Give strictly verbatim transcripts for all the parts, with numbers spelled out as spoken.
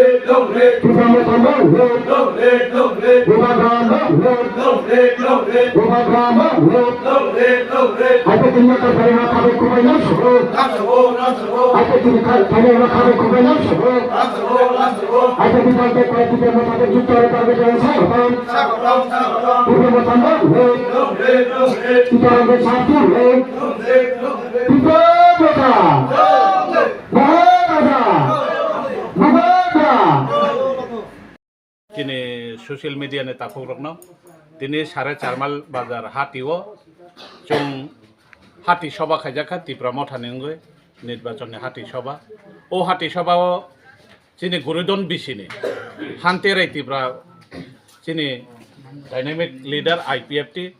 Tipra Motha long live. Bubagra long live. Bubagra long live. Aiteki Motha sari ha khabai khubai nang sugo. Aiteki kha-, khabai ha khabai khubai nang sugo. Aiteki dal te koi Tipra Motha te jukto re target yang sagotam. Tipra Motha long live. Tipra Motha long live. Tipra Motha. Maharaja. Maharaja. Chini social media ni takhuk rokno tini sare char mile bazar hati o chwng hati soba khaijak kha Tipra Motha ni wngwi nirbachon ni hati soba. O hati soba o chini Gurudon bisini Hanterai Tipra chini dynamic leader I P F T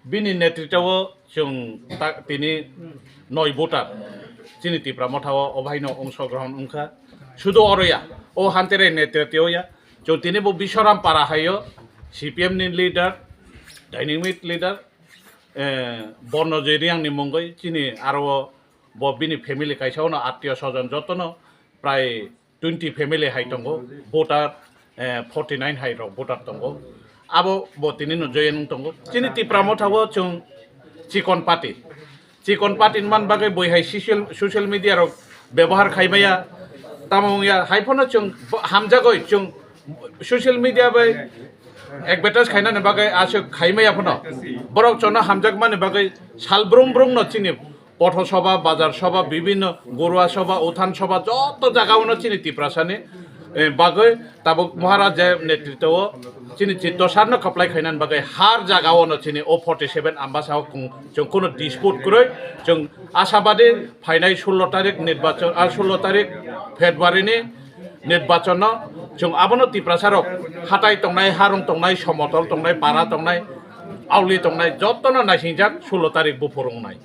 bini netritwo chwng ta-, tini noi voter chini Tipra Motha o obaino ongso grohon wngkha. Sudu oroya o Hanterai netritwo ya chwng tini bo Biswaram para haio C P M ni leader, dynamic leader, eh, Bornojoy Reang ni mungwi chini aro bo bini family kaisa ono attiyo sojon jotono prai twenty family hai tongo, voter, eh, forty nine hai rok voter tongo. Abo bo tini no join wng tongo. Chini Tipra Motha o chwng chikon party. Chikon party man bagwi boi hai social, social media rok bebohar khai maya. Tamo wngya hai phano chwng bo-, hamjagoi chwng social media bai advertise khainani bagwi aswk khai maya phano. Borok chwngno hamjakmani bagwi sal brum brum no chini Potho Soba, Bazar Soba, bibhinno Gorua Soba, Uthan Soba, joto jagao no chini Tiprasani, eh, bagwi tabuk Maharaj je netritwo chini Chitto Sarno kaplai khainani bagwi har jagao no chini o forty seven Ambasa o kung-, chwng kuno dispute kwrwi, chwng ashabadi phainai sullo tarik nirbachon, ah, sullo tarik February ni nirbachon no chwng abono Tiprasa rok hatai tongnai, harung tongnai, somotol tongnai, para tongnai, auli tongnai, jotono naisingjak sullo tarik buphur wngnai.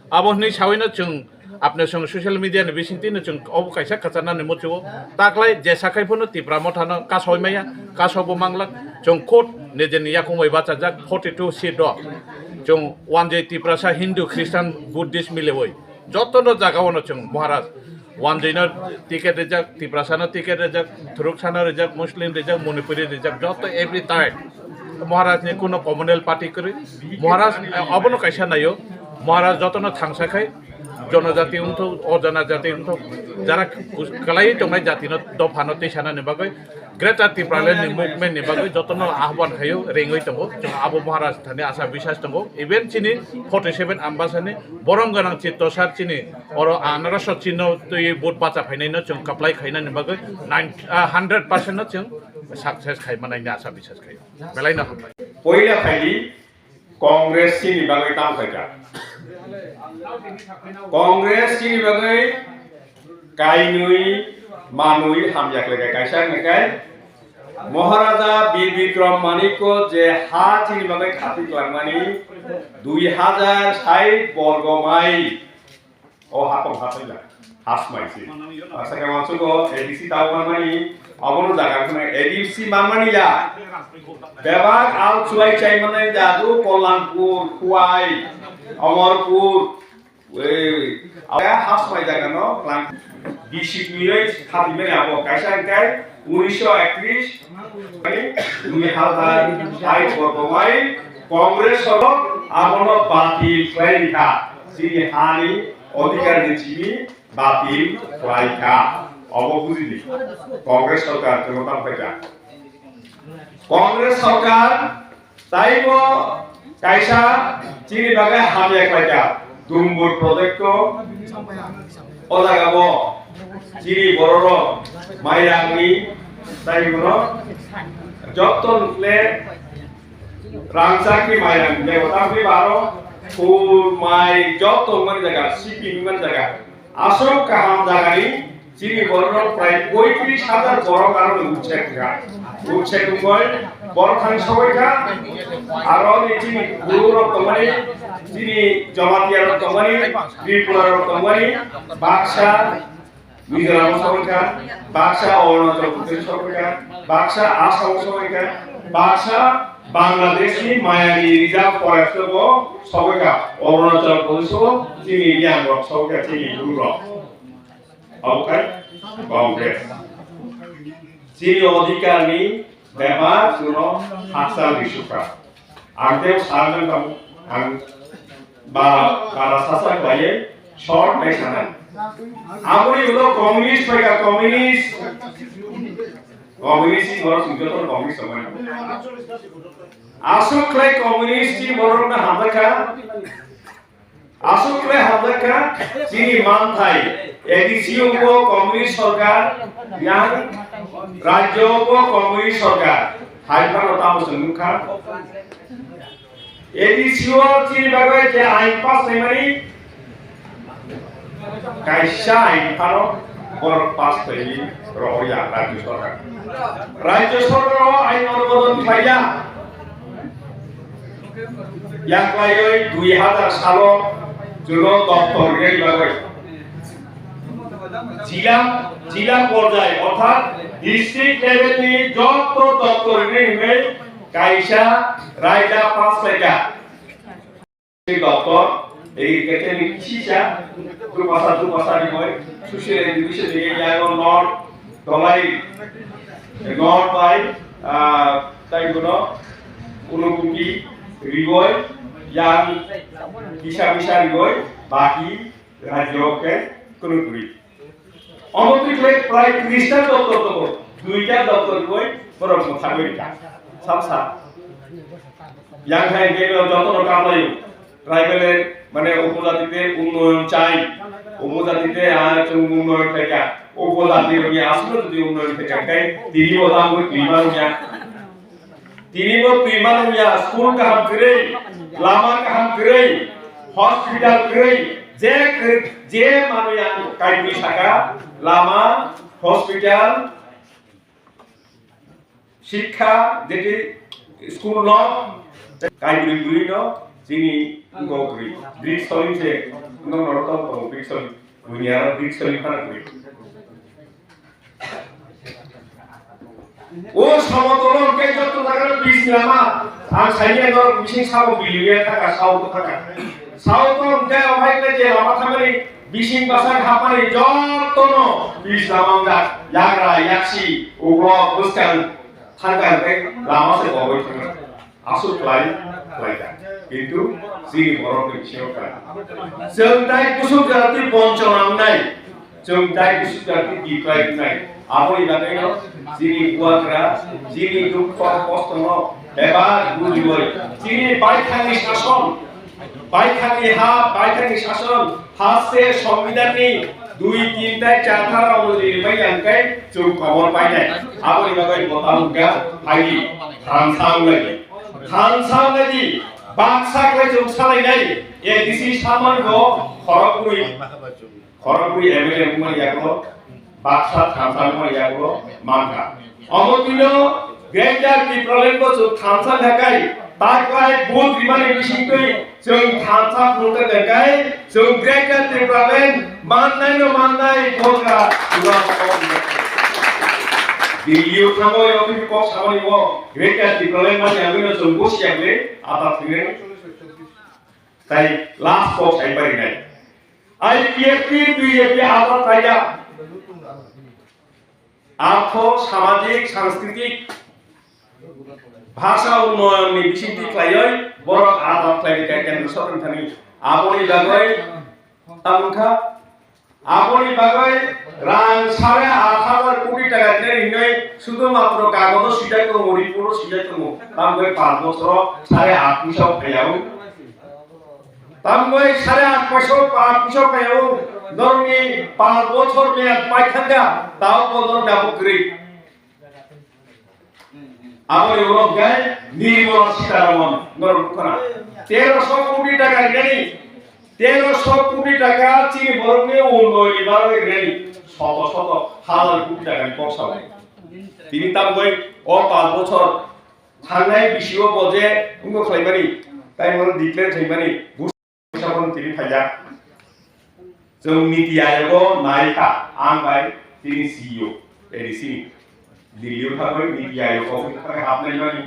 Abo hwnwi sawino chwng apne chwng social media ni bisingtwi no chwng obo kaisa kwcharnani muchungo. Taklai jesa khai phano Tipra Motha no kasoi maya, kaso bo manglak. Chwng khud nijeni yakung bai bachajak forty two seat o. Chwng wanjwi Tiprasa Hindu, Christian, Buddhist miliwi jotono jagao no chwng Maharaj wanjwino ticket rijak, Tiprasano ticket rijak, Thuruk Sana rijak, Muslim rijak, Manipuri rijak, joto every time Maharaj ni kuno communal party kwrwi. Maharaj, eh, abono kaisa naio. Maharaj jotono thangsa khai, jonojati wngthok, ojonojati wngthok, jara kus-, kwlaiwi tongnai jatino dophano twi sanani bagwi Greater Tipraland ni movement ni bagwi jotono ahwan khaio, rengwi tongo. Chwng abo Maharaj thani asa biswas tongo. Even chini forty seven Ambasani borom gwnang Chitto Sar chini oro anarasho chinno twi vote bacha phainaino chwng kaplai khainani bagwi nine, ah, hundred percent no chwng success khai manaini asa biswas khaio. Belaino hambai. Poila phaidi Congress chini bagwi tamo khaikha. Congress chini bagwi kainwi manwi hamya khlaikha. Kaisa hwnkhe Maharaja Bir Bikram Manikko je ha chini bagwi khati kwlangmani dui hajar sait borgo mile. O ha tong ha tong ya. Ha smai se. Asa ke wansugo A D C tao manmani, abono jaga khna A D C manmani ya. Bebak al chulai chai manai da do Kollanpur, Khowai, Amarpur. Ei, abo ha smai jaga no klang. Bisi twi oi khati mani abo kaisa hwnkhe unisho ektrish. Dui hazar hai borgomai Congress sorkar abono batil khlai rikha. Chini hani odhikar ni chini batil khlai kha. Obo bujidi. Congress sorkar chwngno tamo khaikha. Congress sorkar taibo kaisa chini bagwi hamya khlaikha. Dumbur project o o jaga bo chini bororok mairangni taibono joto nukle rangchakni mairang debota baro phul mai joto mani jaga, shipping mani jaga, aswk kaham jagani chini bororok prai poitris hajar borok aro ni utse kha. Utse kungoi borok thang sogoi kha. Aro ni chini guru rok tongmani, chini Jamatia rok tongmani, Tripura rok tongmani, baksa Mizoram o sogoi kha, baksa Arunachal Pradesh o sogoi kha, baksa Assam o sogoi kha, baksa Bangladesh ni Mayani Reserve Forest o bo sogwi kha, Arunachal Pradesh o chini yang rok sogwi kha, chini Bru rok. Obo khai Congress. Chini odhikar ni bepar chwngno hakchal rw sukha. Ang tei sarjan tamo, ang ba, bara sasa khlaiwi short bai sanai. Aboni ulo communist bai ka communist. Communist ni borok chwng joto communist tongmani. Aswk khlai communist ni borok no hamjakha. Aswk khlai hamjakha, chini manthai, A D C o bo communist sorkar, yang rajyo o bo communist sorkar, hai phano tamo chwng nukha. A D C o chini bagwi je ain pass khlaimani, kaisa ain phano borok pass khlaiwi rohorya rajyo sorkar. Rajyo sorkar o ain onumodon khlaiya. Yaklaiwi dui hazar salo chwngno doptor rinani bagwi jila, jila porjai orthat district level ni joto doptor rinani hwnwi kaisa raida pass khlaikha. Doptor, agriculture ni kisa, dupasa, dupasa ni hoi, social education ni yago North, Dolai, North bai, ah, tai bono, Unukupi, Rigoi, yang, bisa, bisa Rigoi, baki, rajyo ke, Kunukuri. Omo twi khlai prai tris ta doptor tongo, dui ta doptor rwui borok mwthangwi rwkha. Sab sa. Yang hai hwnkhe no jotono kaplaio. Tribal e, mane upojati te unnoyon chai. Upojati te, ah, chwng unnoyon khlaikha. Upojati rokni aswkno jodi unnoyon khlaikha, hwnkhe tini bo tamo twi mano ya. Tini bo twi mano ya, school kaham kwrwi, lama kaham kwrwi, hospital kwrwi, je kwrwi, je mano ya ang kaimwi saka, lama, hospital, shikha, jeti school no, kaimwi kwrwi no, chini wngkok kwrwi. Bridge solim se, wngkok norok tong tongo, bridge solim. Buini aro bridge solim phano kwrwi. O samotolo hwnkhe joto jaga bridge ni lama. Ang saimanya norok bising sabo biliya thaka, south o thaka. South o hwnkhe ophai khe je lama thangmani bising bwsang hapmani jotono bridge lama wngjak. Yagra, yaksi, uklok, bwskang thangkha hwnkhe lama se bogwi thangkha. Aswk khlai, khlaikha. Kintu chini borokni bisingo kha. Chwng tai kusuk jati bonchona wngnai. Chwng tai kusuk jati biklai wngnai. Aboni bagwino chini bubagra, chini dukho kostono bebak bujiwi. Chini baithangni sason, baithangni ha, baithangni sason, haste songbidanni dui, tin tai char thara onojori bai yang kai chwng komor painai. Aboni bagwi bo tamungkha phaidi, thansa wnglai di. Thansa wnglai di, baksa khlai chwng salainai, A D C samani bo khorokbrwi, khorokbrwi M L A wngmani yagulo, baksa thansa wngmani yagulo mankha. Omo twino Greater Tipraland bo chwng thansa wngkha kai, taklai vote rimani bisingtwi chwng thansa phunukjak kai, chwng Greater Tipraland mannai no mannai bogra. Delhi o thango, yotwi kok samani bo Greater Tipraland mani agwino chwng busiya ble ata thwinai. Tai last kok sai parinai. I P F T, B J P ata thaiya. Artho, samajik, sanskriti, bhasha unnoyonni bisingtwi khlaiwi borok ata khlaikha kendro sorkar thani. Aboni bagwi tamungkha, aboni bagwi rang sare aat hajar koti taka rinai hinwi sudu matro kagojo swijak tongo, report o swijak tongo. Tamgwi panch bochoro sare aat puisa phaiya o. Tamgwi sare aat bochor, aat bochor khaiyao, norokni panch bochor meyad paithangkha, tao bo norok dabo kwrwi. Aboni ulo hwnkhe Nirmala Sitharaman, norok nukha na. Teroso koti taka rinani, teroso koti taka chini borokni unnoyonni bagwi rinani, soto soto hazar koti takani kok sao. Tini tamgwi o panch bochor thangnai bisio bo je wngbo khlaimani, tai bono declare khlaimani, busa bono tini phaijak. Chwng Niti Ayogo nai kha, ang bai tini C E O, A D C ni. Delhi o thangwi Niti Ayogo office thangwi hapnai mani.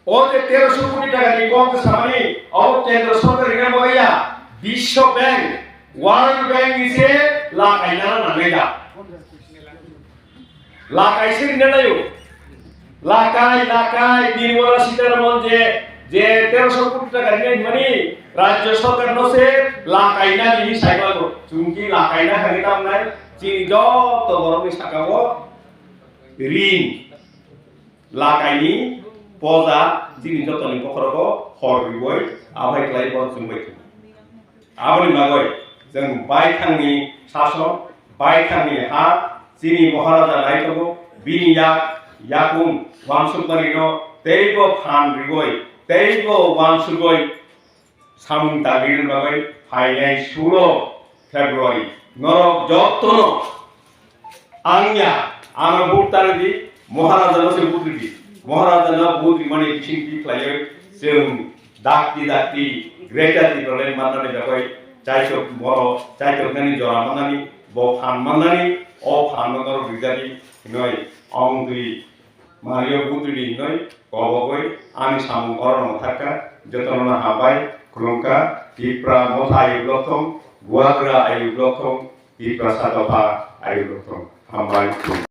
O je terosho koti taka ni kok samani, o kendro sorkar rina bagwi ya, Biswa Bank, World Bank ni se lakaina nangnai da. Lakai se rina nayo. Lakai, lakai, Nirmala Sitharaman je, je terosho koti taka rina hwnmani, Rajya Sorkar no se lakaina nini cycle bo. Chungki lakaina hwnwi tamnai, chini joto borokni saka o rin. Lakaini poja chini jotoni bokhorogo hor rwui abai klai bo chumbai thung. Aboni bagwi chwng baithangni sason, baithangni ha, chini Maharaja naithogo, bini yak, yakung wansukmarino teibo phan rwui, teibo wansugwi samung tangwi bagwi phainai sulo February norok jotono ang ya, ano vote tari di, Maharaja no se vote ridi, Maharaja no vote rimani bising di khlaiwi chwng dakti dakti Greater Tipraland mannani bagwi chaitok boro chaitok nani jora mannani bo phan mannani o phan no norok rijadi hinoi ong twi Mario Butri ni noi kobogoi ani samung oro no thakka, jotono no hambai khulumkha, Tipra Motha ayuk lothong, Guagra ayuk lothong, Tipra Sadopha ayuk lothong. Hambai.